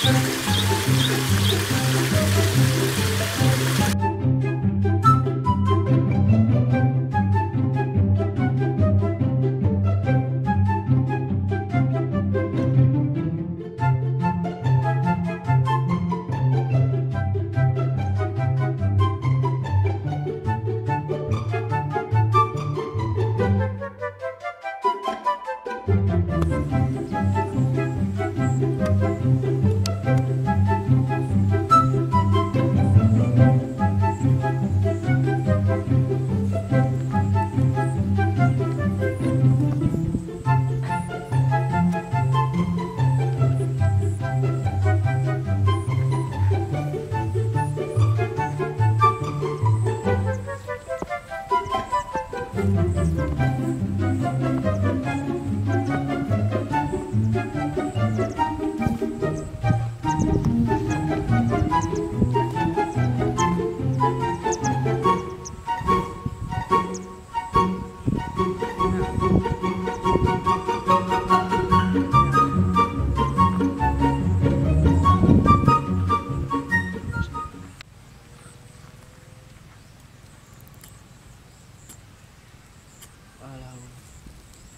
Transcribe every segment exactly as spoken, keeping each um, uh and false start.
Alah,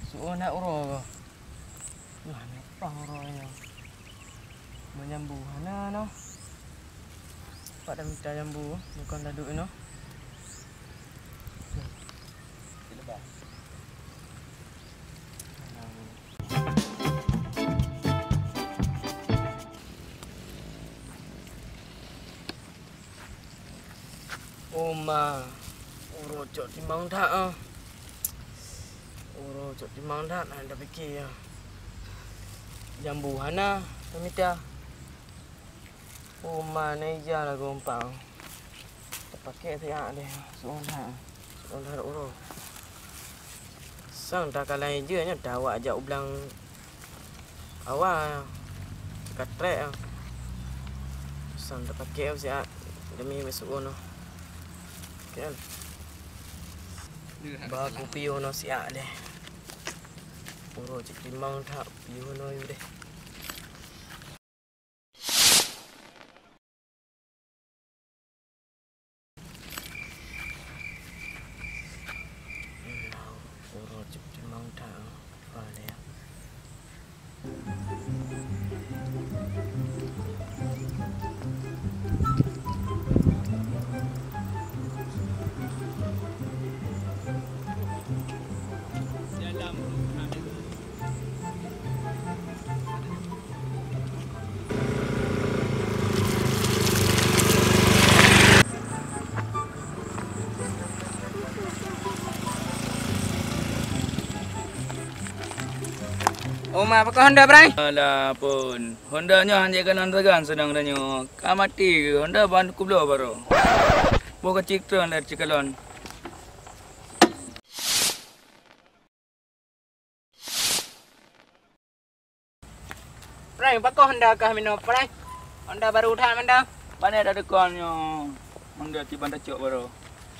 su'on that uroe kah? Lah, nepah uroe nyoe. Meujambu hana noh. Pat tamita jambu, bukon taduek inoe. Oma, uroe cok timang that ah. Uroe cok timang that, hana tapike ah. Jambu hana tamita. Oma, na ija lagoe umpang. Tapake siat deh, su'on that. Su'on that uroe. Sang takalon ija nyoe, tawak jak u blang awa, ka trek ah. Sang tapake siat demi meusu'on noh. Kan? Ba kupiôh noh siat deh. Uroe cit timang that piôh noh yue deh. Uroe cit timang that, ah, lé. Oma, pakon Honda, Bray? Alah, pun. Honda nyoe hanjeuet keunan sagan seudang tanyoe. Ka maté Honda ban kubloe baroe. Boh keucik treun lé cikalon. Prank, pakon Honda kah minoe, Prank? Honda baru that mantong. Pane dak deukon nyoe Honda tiban tacok baroe.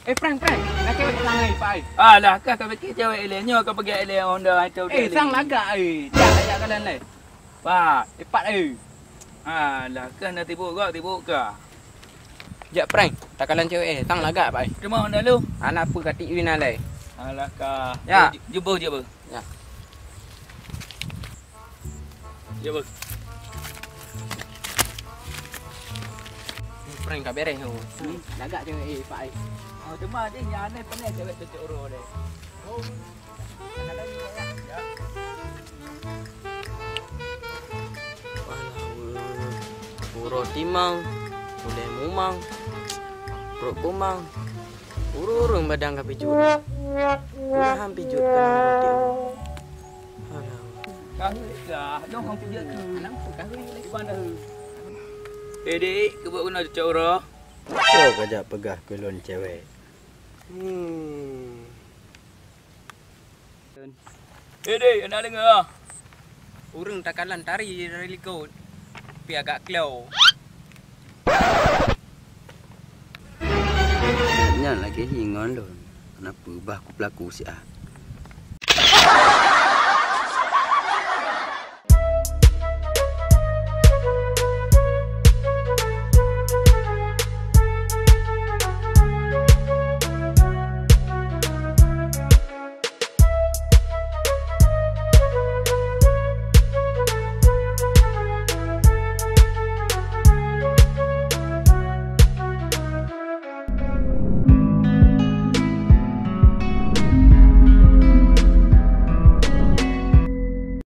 Eh, Prank, Prank. Na cewek sang ai, Pak ai. Alah, kah ka pike cewek ilée nyoe ka peugah ilée Honda hai teu. Eh, sang lagak ai. Jak, jak kalon lé. Pak. Eh, Pak ai. Alah, kah na tibuk gok, tibuk kah. Jak Prank, takalon cewek eh, sang lagak Pak ai. Teuma Honda lu. Anak peue ka tiwi na lé. Alah kah. Ya. Ju-, jubeuh, jubeuh. Ya. Ya, beuh. Prank ka beres tu. Hmm. Lagak cewek eh, Pak ai. Oh, teuma deh nyang aneh pane cewek cocok uroe deh. Oh. Walah, uroe timang, ulée mumang, pruet kumang, ureueng badan ka pijuet. Udah han pijuet keunoe roti uroe. Alah. Kahwét kah? Dong han pijuet keu. Anak pun kahwét lé. Iban dah. Eh, Dik, keubuet keunoe cocok uroe. Soe ka jak peugah keu lôn cewek? Hmm. Eh, deh, hana deungoe ah. Ureueng takalon tari dari likot, pi agak klo. Nyan lagée hi ngon lôn, hana peue bah kupeulaku siat.